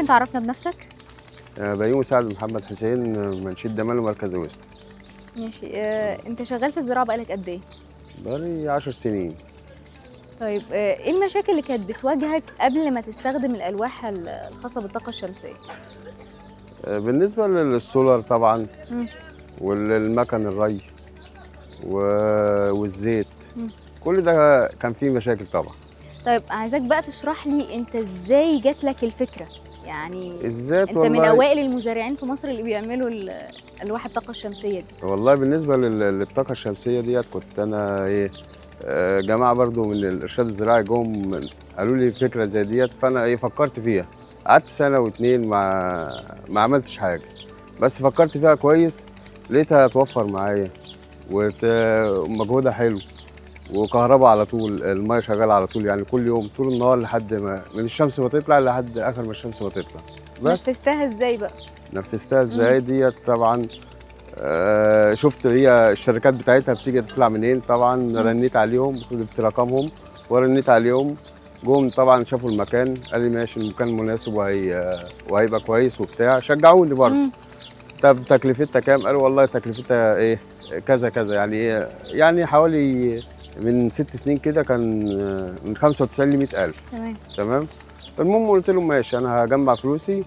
تعرفنا بنفسك؟ بيومي سعد محمد حسين، منشيد دمال ومركز وسط. ماشي. انت شغال في الزراعة بقالك قد ايه؟ بقالي 10 سنين. طيب، ايه المشاكل اللي كانت بتواجهك قبل ما تستخدم الألواح الخاصة بالطاقة الشمسية؟ بالنسبة للسولار طبعا والمكن الري والزيت، كل ده كان فيه مشاكل طبعا. طيب عايزاك بقى تشرح لي انت ازاي جات لك الفكرة؟ يعني الزيت انت من اوائل المزارعين في مصر اللي بيعملوا الواح الطاقة الشمسية دي. والله بالنسبة للطاقة الشمسية ديت كنت انا ايه، جماعة برضو من الارشاد الزراعي جم قالوا لي فكرة زي ديت، فانا ايه فكرت فيها، قعدت سنة واتنين ما عملتش حاجة، بس فكرت فيها كويس، لقيتها توفر معايا ومجهودها حلو، وكهرباء على طول، المية شغالة على طول، يعني كل يوم طول النهار لحد ما من الشمس ما تطلع لحد اخر ما الشمس ما تطلع. بس نفذتها ازاي بقى؟ نفذتها ازاي ديت طبعا شفت هي الشركات بتاعتها بتيجي تطلع منين، طبعا رنيت عليهم، جبت رقمهم ورنيت عليهم، جم طبعا شافوا المكان، قال لي ماشي المكان مناسب وهيبقى كويس وبتاع، شجعوني برضه. طب تكلفتها كام؟ قالوا والله تكلفتها ايه كذا كذا، يعني ايه، يعني حوالي من 6 سنين كده كان من 95 ل 100,000. تمام. المهم قلت لهم ماشي انا هجمع فلوسي،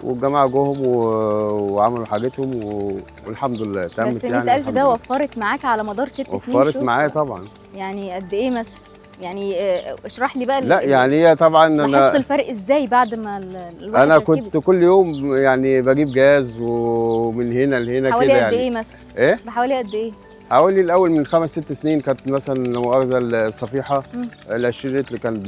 والجماعة جوهم وعملوا حاجتهم والحمد لله تمت. بس 100,000 ده وفرت معاك على مدار 6 سنين؟ وفرت معايا طبعا. يعني قد ايه مثلا؟ يعني اشرح لي بقى. لا يعني هي طبعا انا لاحظت الفرق ازاي بعد ما انا كنت كل يوم يعني بجيب جاز ومن هنا لهنا كده، يعني حوالي قد ايه مثلا؟ ايه؟ بحوالي قد ايه؟ حوالي الاول من 5 6 سنين كانت مثلا لا مؤاخذة الصفيحه ال 20 لتر كان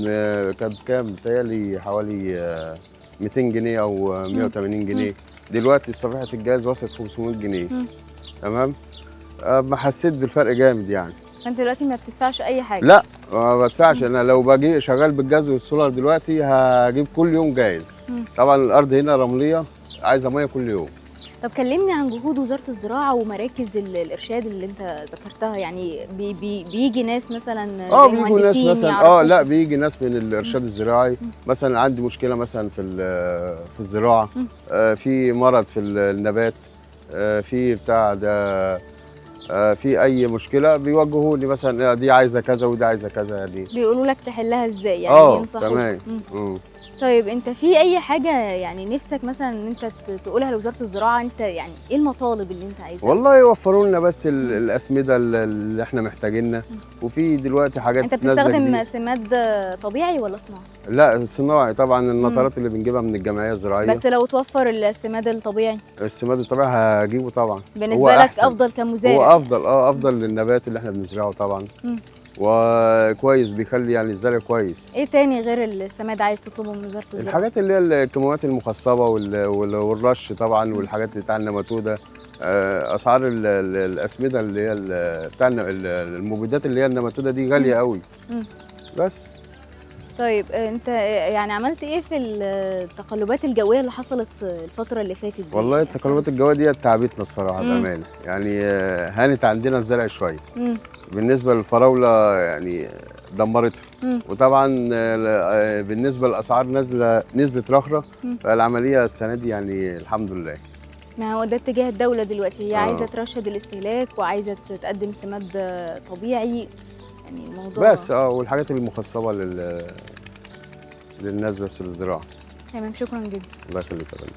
بكام؟ بتهيألي حوالي 200 جنيه او 180 جنيه. دلوقتي صفيحه الجاز وصلت 500 جنيه. تمام. ما حسيت بالفرق جامد يعني. فانت دلوقتي ما بتدفعش اي حاجة؟ لا ما بدفعش. انا لو باجي شغال بالجاز والسولار دلوقتي هجيب كل يوم جاز. طبعا الارض هنا رمليه عايزه مية كل يوم. طب كلمني عن جهود وزارة الزراعة ومراكز الإرشاد اللي أنت ذكرتها، يعني بي بي بيجي ناس مثلا؟ بيجوا ناس مثلا، لا بيجي ناس من الإرشاد الزراعي. مثلا عندي مشكلة مثلا في الزراعة، في مرض في النبات، في بتاع ده، في أي مشكلة بيوجهوني مثلا دي عايزة كذا ودي عايزة كذا، يعني بيقولوا لك تحلها إزاي، يعني ينصحوك. تمام. طيب انت في اي حاجة يعني نفسك مثلا ان انت تقولها لوزارة الزراعة؟ انت يعني ايه المطالب اللي انت عايزها؟ والله يوفروا لنا بس الاسمده اللي احنا محتاجينها، وفي دلوقتي حاجات. انت بتستخدم سماد طبيعي ولا صناعي؟ لا صناعي طبعا، النطرات اللي بنجيبها من الجمعية الزراعية. بس لو توفر السماد الطبيعي؟ السماد الطبيعي هجيبه طبعا. بالنسبة لك افضل كمزارع؟ هو افضل، افضل للنبات اللي احنا بنزرعه طبعا. وكويس، بيخلي يعني الزرع كويس. ايه تاني غير السماد عايز تطلبه من وزارة الزراعة؟ الحاجات اللي هي الكيماويات المخصبه والرش طبعا، والحاجات بتاع النماتوده، اسعار الاسمده اللي هي بتاع المبيدات اللي هي النماتوده دي غالية قوي. بس. طيب انت يعني عملت ايه في التقلبات الجوية اللي حصلت الفترة اللي فاتت دي؟ والله التقلبات الجوية دي تعبتنا الصراحة بامانه، يعني هانت عندنا الزرع شوية. بالنسبة للفراوله يعني دمرتها. وطبعا بالنسبة للاسعار نزلت رخره، فالعملية السنة دي يعني الحمد لله. ما هو ده اتجاه الدولة دلوقتي، هي عايزه ترشد الاستهلاك وعايزه تقدم سماد طبيعي، يعني الموضوع بس والحاجات المخصبه للناس بس للزراعة. تمام، شكرا جدا. الله يخليك يا فندم.